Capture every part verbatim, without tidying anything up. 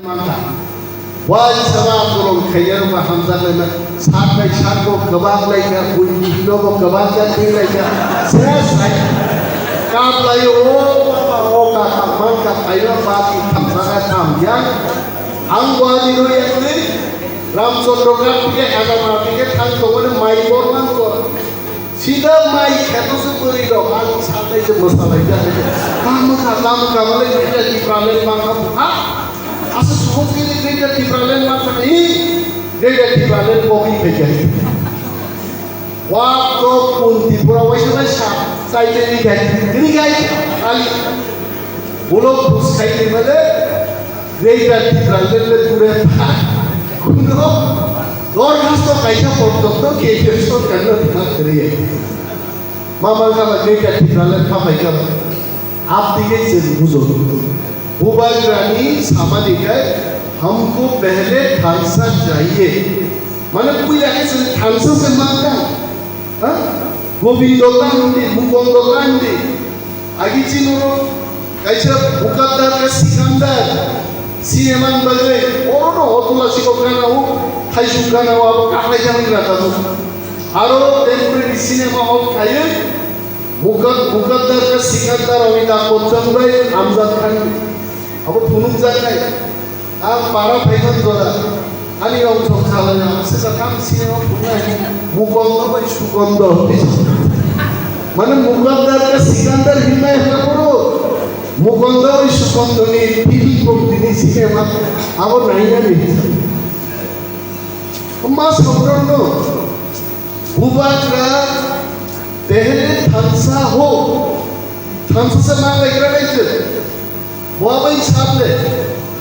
Mangkha. Wai saba kolom khaiyarok ba hamjak laima. Sak bai sak bo kwbang laikha, buini no bo kwbang jak twi laikha. Ses hai. Kap laio, o baba, o kaka, mangkha, khaina ba ki thamsa kha tham ya. Ang wani no yakni. Ramchandra Ghat thike Agama thike thang tongmani mai bor mangkha. Sida mai kheto se bwrwi rok ang sanai se mwsalai jak. Tamo kha, tamo kha, malai khe Tipraland mangkha bukha. Asa sukhot khe Greater Tipraland mangkha ni, Greater Tipraland kok wi phai khe. Wa to kun Tripura waisa bai sa, sai le ri gai, ri gai, ali. Ulo khus khai ni male, Greater Tipraland le pure tha. Kuno dorkhasto kaisa porjonto K T R sorkar no thang kariye. Mama kaba Greater Tipraland tha pai kaba. Apni ke chwng bujo. Bubagrani samani khe humko pehle thansa chahiye. Mane puila ke chwng thansa se mangkha. Ha? Gobindo ta hindi, Mukondo ta hindi. Agi chini oro kaisa Mukadar ka Sikandar cinema ni bagwi oro no Otula Sikok gana o, Thaisuk gana o abo kahlai jani rata mo. Aro temporary cinema hall khaiwi Mukad-, Mukadar ka Sikandar Amitabh Bachchan bai Amjad Khan abo phunuk jak nai. Ang para phaikha jora, ani rong song salai ang se ka kam sini rong punai, Mukondo bai Sukondo. Mane Mukandar ka Sikandar hinai hana poro, Mukondo bai Sukondo ni T V kok dini sini ma, abo nai nani. Ma sabron no, Bubagra pehle thansa ho, thansa se mang lai kra nai je. Bo bai sable,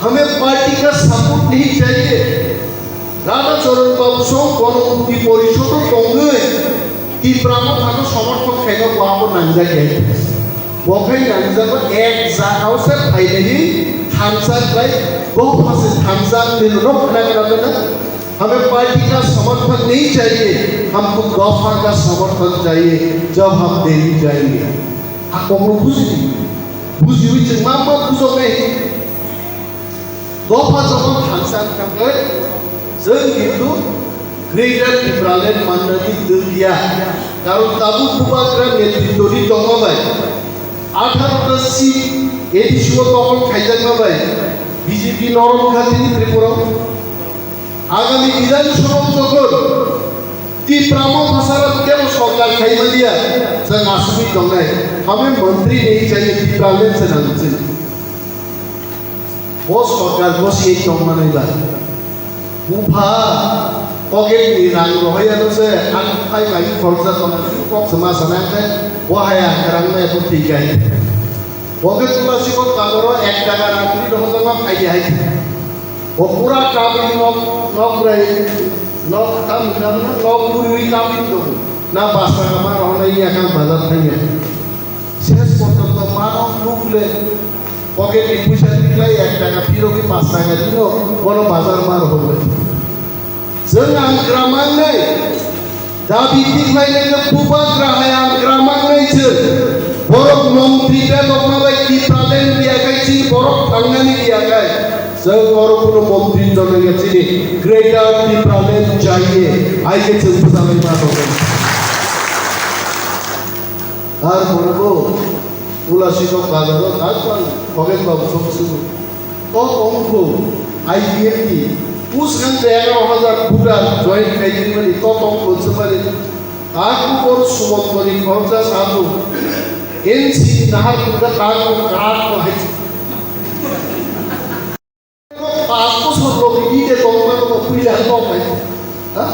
hame party ka support nahi chahiye. Radha Charan Babu song Ganamukti Porishod o tongwi Tipra Motha no somorthon khaina bo abo nangjak ya. Bo khai nangjak ba ek jaga o se phainai thansa bai bo phase thansa ni no khna khna na. Hame party ka somorthon nahi chahiye, humko dopha ka somorthon chahiye, jab hum Delhi jayenge. A kokno bujidi. Bujiwi chwng ma ma bujoknai. Dopha jokon thansa wngkha khe, chwng kintu Greater Tipraland mannani twkya. Karon tabuk Bubagra netritwni tongma bai, atharo ta seat A D C o tokol khaijakma bai, B J P norok wngkha tini Tripura o. Agami Bidhan Sabha o jokhon Tipra Motha sara kebo sorkar khai maliya, chwng asugwi tongnai. Hame montri ni chai Tipraland se nang chini. Bo sorkar bo se tong manai ba. Bupha pocket ni rang rohoi ano se ang phai mai khoroksa tong kok se ma sana khe bo haya rang nai bo thik gai. Bo khe tula si kok bagoro ek taka rang ni rohoi ma phai di hai. Bo pura kabri nok nok rai nok tam kam nok puri kabri to na pas taka ma rohoi ya kan bazar thang ya. Ses porjonto mano lukle pocket ni puisa tiklai ek taka phirogwi pas taka dino bono bazar ma rohorle. Chwng ang gramangnai dabi tiklai nai Bubagra hai ang gramangnai chwng borok montri bedokma bai Tipraland riyakai chini borok thangnani riyakai chwng oro kuno montri tongnai chini Greater Tipraland chahiye aike chwng bwchalai ma tongnai. Tarpore bo Tulasikok bazaro tarpang Khogen babu sok sugo. To tongkho I P F T. Uskan de egaroh hajar voter join khaijak mani to tongkho chumani. Taku bor sumontoni khoroksa sabu. N C nahar kungka taku karak ko hai. Pas bosor logi ide tongma no puila no pai. Ha?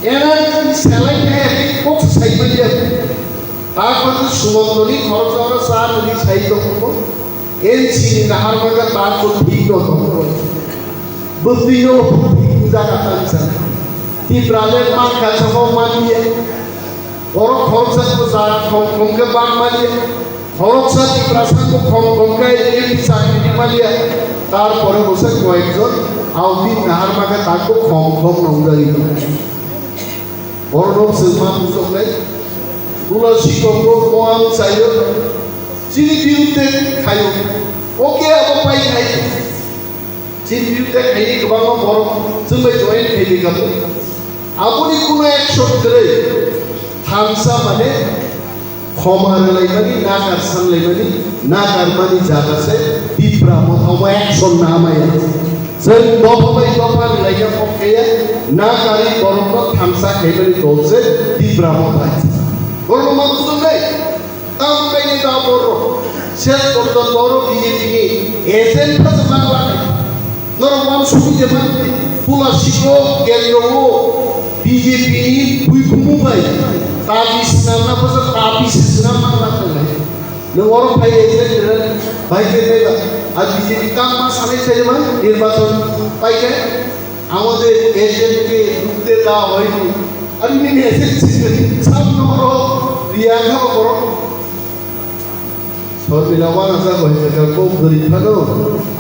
Era selai ne kok sai pai ya. Ta ko sumontoni khoroksa oro sa ni sai tongmo. N C ni nahar maga ta ko thik no tongmo. Bwtwi no thik jaga tan sa. Tipraland mangkha samo manya. Borok khoroksa ko sa khom khom khe bang manya. Khoroksa Tiprasa bo khom khom khe M P chakri ni maliya, tarpore bo se koyekjon audi nahar maga tak bo khom khom nongjari. Borok se ma bujok nai, Tulasikok bo moam chayo, chini biruddhe khayo, oke abo pai khai. Interview tei khaini kwbangma borok chwng bai join khaidi kamo. Aboni kuno action kwrwi thansa mane khoma rwlaimani, nakar sanlaimani, nakarmani jaga se Tipra Motha omo action na maya. Chwng dopha bai dopha rwlaina kok khe ya, nakari borokno thansa khaimani dol se Tipra Motha. Borokno ma bujoknai? Tamo kaini ta borok ses porjonto oro B J P ni agent pha se manglak. Norok wan sumi de man pula siko kendro o B J P ni bui kumu bai. Tabi sinam na pha se tabi se sinam manglak nai. Nung oro phai agent de bai ke nai ba. A B J P kam ma sanai sai man nirbachon pai ke. আমাদের এজেন্টকে ঢুকতে দেওয়া হয়নি। Ani nini agent sini sam nomoro riya kha borok. Sorbila wana sa ko hita ko gori phano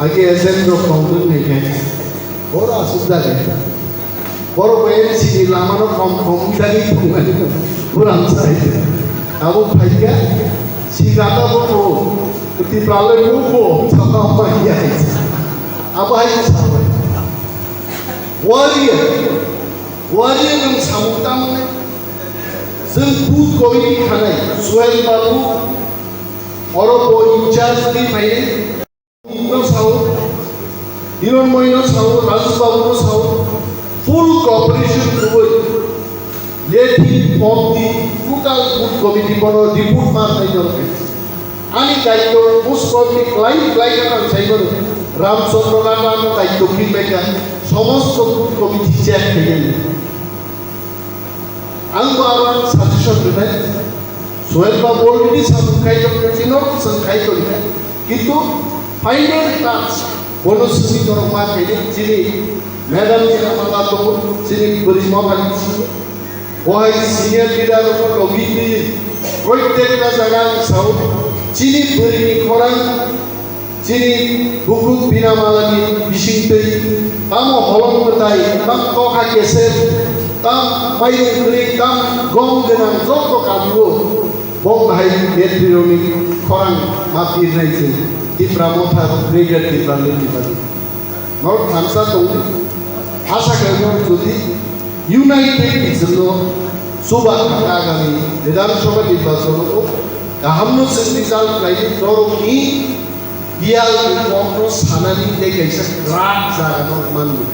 agi agent rok kong dun ni khe. Boro asuk jage. Boro ko M C ni lama no kom kom dagi thungani. Puram sai. Abo phaika si gata bo ko. Ti prale ko ko sama ma ya. Abo hai sa. Warrior, warrior nwng samung tamo nai. Chwng booth committee khanai, Suhel Babu, oro bo in charge ni phainai. No sao, Hiron Moi no sao, Raju Babu no sao, full cooperation rwui. Let him form the total booth committee bono report ma khai jor khai. Ani daityo buskor ni klai klai ka nang sai mano. Ram Chandra Lata no daityo phi bai ka. Somosto booth committee check khai jani. Ang bo aro ang suggestion rwnai. Sohel Babu already samung khai jok chino, sang khai jok. Kintu final touch bono simi norok ma khaidi chini madam ni amala tongo, chini bwrwi ma phai chini. Bo hai senior leader rok logi di, proitekta jaga ang sao, chini bwrwi ni khorang, chini bukruk bina mala ni bising twi, tamo holong mwtai, tam kokha kesep, tam mairung kwrwi, tam gom gwnang joto kami o. Bo bahai netrwrokni khorang ma pirnai chwng Tipra Motha Greater Tipraland ni bagwi. Norok thansa tongo. Asa khe norok jodi united ni chwngno chuba kha agami Bidhan Sabha nirbachon o kahamno chwng result khlaidi norokni biyal ni kokno sanani tei kaisa kwrak jaga no manwi.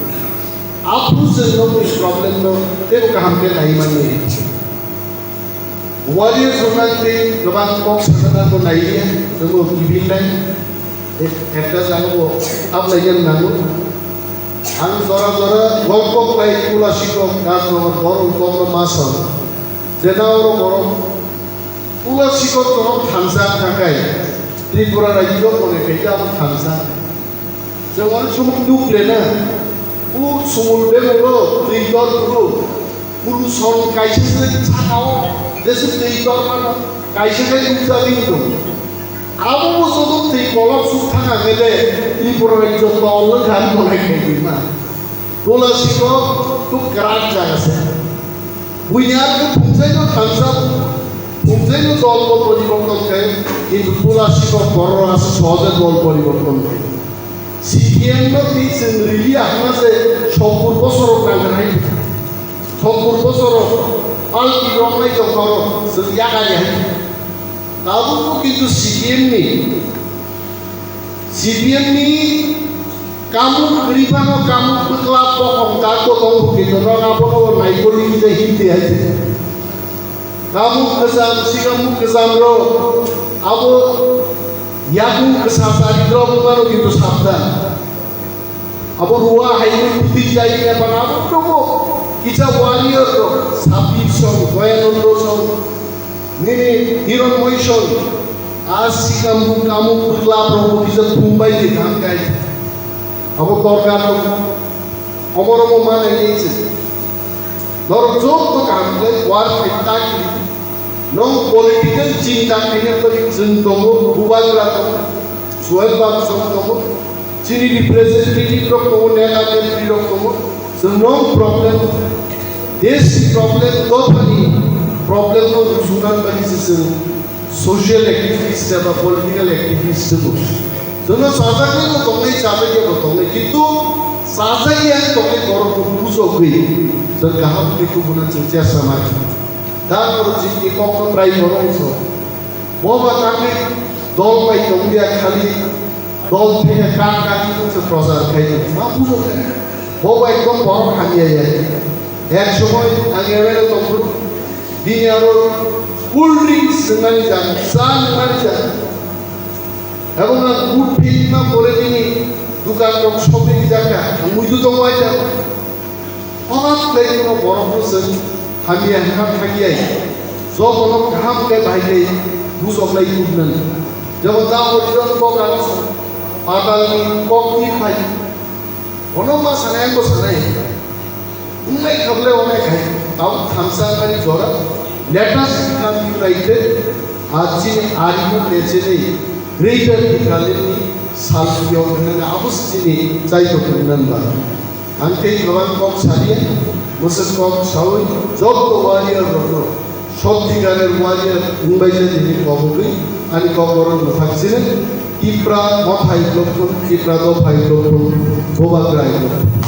Aphuru chwng nokni problem no teibo kaham khe nai manwi. Warrior jwnai tei kwbang kok sana nango naiya, chwngno kibilnai, ek-, ekta jagao haplaina nango. Ang jora jora golpo khlai Kula Sikok Rajnagar borok kokno ma sal. Jena oro borok Kula Sikok tongok thansa thakai Tripura rajyo mone kaiya abo thansa. Jemon sumuk nuk lena, u sumul bemuro, twi tor kuru, pollution kaisa se sakao, jese twi tor mano, kaisa se nukjagwi tong. Abo bo joto twi kolok suk thang ang ele, Tripura rajyo tol le gari monai khai ma. Kula Sikok tu kwrak jaga se. Buini ar khe phungjaino thansa, phungjaino dol bo poriborton khe, kintu Kula Sikok borok asa sohoje dol poriborton khe. C P M no twi chwng rili ahma se sottur bosorok nangkha hai. Sottur bosorok palki romnai tongkhoro chwng yakari hai. Tabukbo kintu C P M ni, C P M ni kamuk kwrwi phano kamuk bwkla bokhong tak bo tong bo kintu norok abono bo naikolwi kisa himdi hai se. Kamuk kwcham, sikamuk kwcham rok abo yakung kwsa charidrop wngmano kintu sabdan. Abo Rua hai ni bwtwi jai ya bana abo tongo. Kisa warrior rok, Sabir song, Doyanando song, nini Hiron Moi song, a sikam bu kamu bwkla rok bo kisa thumbai di thang kai. Abo torkar rok, omo romo manai ni se. Norok joto kaham khlai war khai ta kiri. Nong political chinta khaina bagwi chwng tongo, Bubagra tongo, Suhel Babu song tongo, chini representative rok tongo, neta netri rok tongo. Chwng nong problem, desh problem, dophani problem no rusunani bagwi se chwng social activist eba political activist chwng. Jono chajaknai bo tongnai, chajakya bo tongnai, kintu Sajak ya tongwi borok no bujogwi chwng kaham khe kubuna chwng chersa mani. Da borok jikni kok no bwrai borok so. Bo ba tangwi dol bai tongya khali dol thengya ka ka ni se prochar khai ma bujogwi. Bo ba ekdom borok hamya ya. Ek somoi ang eware tongphuru bini aro cool drinks nangmani jang, cha nangmani jang. Ebong ang good thing ma pore nini dukan rok shopping jaka, ang muitu tong waijak. Horat lai no borok no se hamya ha hamya. Job no kaham khe bahai khe bujok lai kubnani. Jabo da orijon kok ang patal ni kok ni phai. Ono ma sanai ang bo sanai. Wngnai khablai onai khai, tabuk thamsa ani jora, let us become united, ar chini arimu nechene, greater Bengali ni salpio hwnani abo se chini chaito hwnani ba. Ang tei kwbang kok saliya, mwswk kok sawi, joto warrior rokno, Sottigarer warrior wngbai je nini kok wngwi ani kok borok mwthak chini Tipra mothai blokhon, Tipra dophai blokhon, Bubagra blokhon.